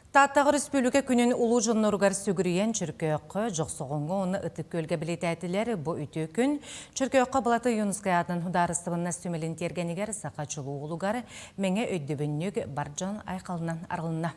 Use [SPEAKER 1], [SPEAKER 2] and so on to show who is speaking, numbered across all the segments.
[SPEAKER 1] Тааттаҕа Өрөспүүбүлүкэ күнүн улуу дьонноругар сүгүрүйэн Чөркөөххө, Дьохсоҕоҥҥо уонна Ытык Күөлгэ бэлиэтээтилэр. Бу үтүө күн Чөркөөххө Балаты Ойуунускай аатынан судаарыстыбаннас түмэлин тиэргэнигэр саха чулуу уолугар Мэҥэ өйдөбүнньүк бар дьон айхалынан арылынна.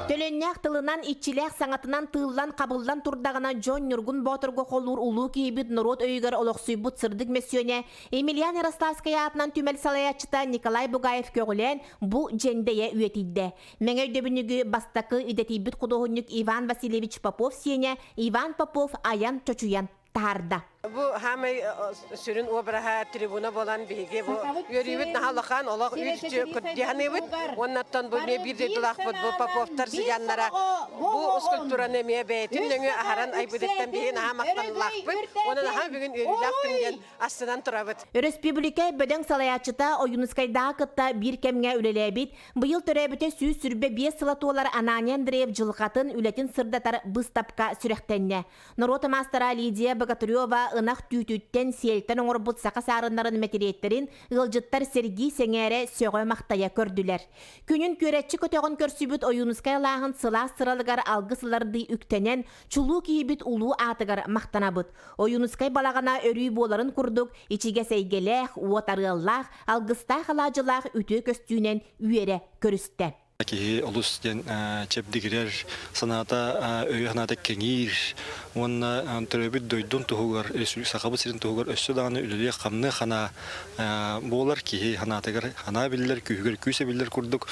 [SPEAKER 2] Төлөннөөх тылынан, иччилээх саҥатынан тыыллан-хабыллан турдаҕына дьон Ньургун Боотурга холуур улуу киһибит норуот өйүгэр олохсуйбут сырдык мөссүөнэ Емельян Ярославскай аатынан түмэл салайааччыта Николай Бугаев көҕүлээн бу дьэндэйэ үйэтийдэ. Мэҥэ өйдөбүнньүгү бастакы идэтийбит худуоһунньук Иван Васильевич Попов сиэнэ Иван Попов айан чочуйан таһаарда.
[SPEAKER 3] Бу хаамай сүрүн обраһа трибуна буолан биһиги бу үөрүүбүт наһаа улахан олох үчү кырдьаһаныыбыт уоннаттан бу эмиэ биир дойдулаахпыт бу Поповтар сыдьааннара бу скульптураны эмиэ бэйэтин нөҥүө аһаран айбытыттан биһиги наһаа махталлаахпыт уонна наһаа бүгүн үөрүүлээх күн диэн астынан турабыт.
[SPEAKER 2] Өрөспүүбүлүкэ бөдөҥ салайааччыта Ойуунускайдааҕы кытта биир кэмҥэ үлэлээбит, быйыл төрөөбүтэ 125 сыла туолар Ананий Андреев дьылҕатын, үлэтин сырдатар быыстапка сүрэхтэннэ. Норуот маастара Лидия Богатырева ынах түүтүттэн, сиэлтэн оҥорбут саха саарыннарын мэтириэттэрин ыалдьыттар сэргии сэҥээрэ, сөҕө-махтайа көрдүлэр. Күнүн күөрэччи көтөҕөн көрсүбүт Ойуунускай алааһын сылаас сыралыгар алгыс ылардыы үктэнэн, чулуу киһибит улуу аатыгар махтанабыт. Ойуунускай балаҕана өрүү буоларын курдук ичигэс эйгэлээх, уот арыаллаах, алгыстаах алаадьылаах үтүө көстүүнэн үөрэ көрүстэ.
[SPEAKER 4] Киһи олус диэн чэбдигирэр, санаата, өйө-санаата кэҥиир уонна төрөөбүт дойдун туһугар, Сахабыт сирин туһугар өссө даҕаны үлэлиэх-хамныах санаа буолар. Киһи санаатыгар санаа биллэр, күүһүгэр күүс эбиллэр курдук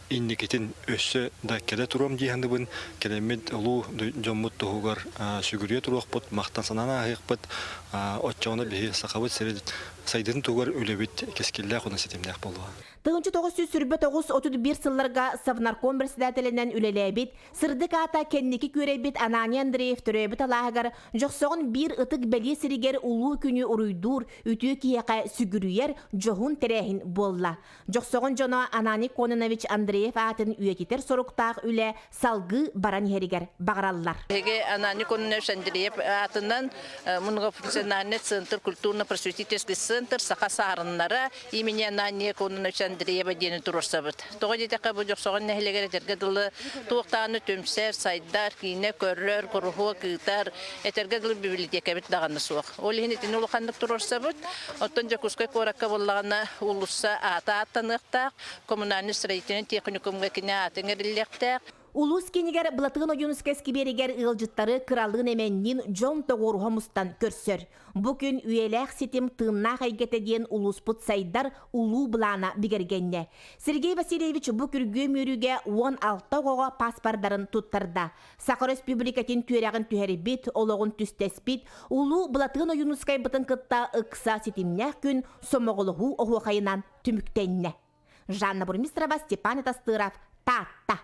[SPEAKER 4] инникитин өссө да кэлэ туруом дии саныыбын. Кэлэммит улуу дьоммут туһугар сүгүрүйэ туруохпут, махтан санаан ааһыахпыт. Оччоҕуна биһи Сахабыт сирин сайдыытын туһугар үлэбит кэскиллээх уонна ситимнээх буолуоҕа.
[SPEAKER 2] 1929-31 сылларга Совнарком председателинэн үлэлээбит, сырдык аата кэнники күөрэйбит Ананий Андреев төрөөбүт алааһыгар Дьохсоҕон биир ытык бэлиэ сиригэр улуу күнү уруйдуур, үтүө киһиэхэ сүгүрүйэр дьоһун тэрээһин буолла. Дьохсоҕон дьоно Ананий Кононович Андреев аатын үйэтитэр соруктаах үлэ салгыы баран иһэригэр баҕараллар.
[SPEAKER 5] Биһиги Ананий Кононович Андреев аатынан многофункциональный центр культурно-просветительский центр Саха саарыннара имени Анания Кононовича Андреева диэни туруорсабыт. Тоҕо диэтэххэ бу Дьохсоҕон нэһилиэгэр этэргэ дылы туохтааны түмсэр, сайдар, киинэ көрөр, куруһуок ыытар, этэргэ дылы бибилитиэкэбит даҕаны суох. Ол иһин итини улаханнык туруорсабыт. Оттон Дьокуускай куоракка буоллаҕына уулусса аата ааттаныахтаах, коммунальный строительный техникумҥа кини аата иҥэриллиэхтээх.
[SPEAKER 2] Улуус киинигэр Былатыан Ойуунускай скверигэр ыалдьыттары кыралыын эмэнниин дьон тоҕуоруһа мустан көрсөр. Бу күн үйэлээх ситим тыыннаах эйгэтэ диэн улууспут сайдар улуу былаана бигэргэннэ. Сергей Васильевич бу күргүөм үөрүүгэ 16 оҕоҕо паспордарын туттарда. Саха Өрөспүүбүлүкэтин түөрэҕин түһэрбит, олоҕун түстэспит улуу Былатыан Ойуунускайбытын кытта ыкса ситимнээх күн сомоҕолоһуу оһуохайынан түмүктэннэ. Жанна Бурмистрова, Степан Атастыров, Таатта.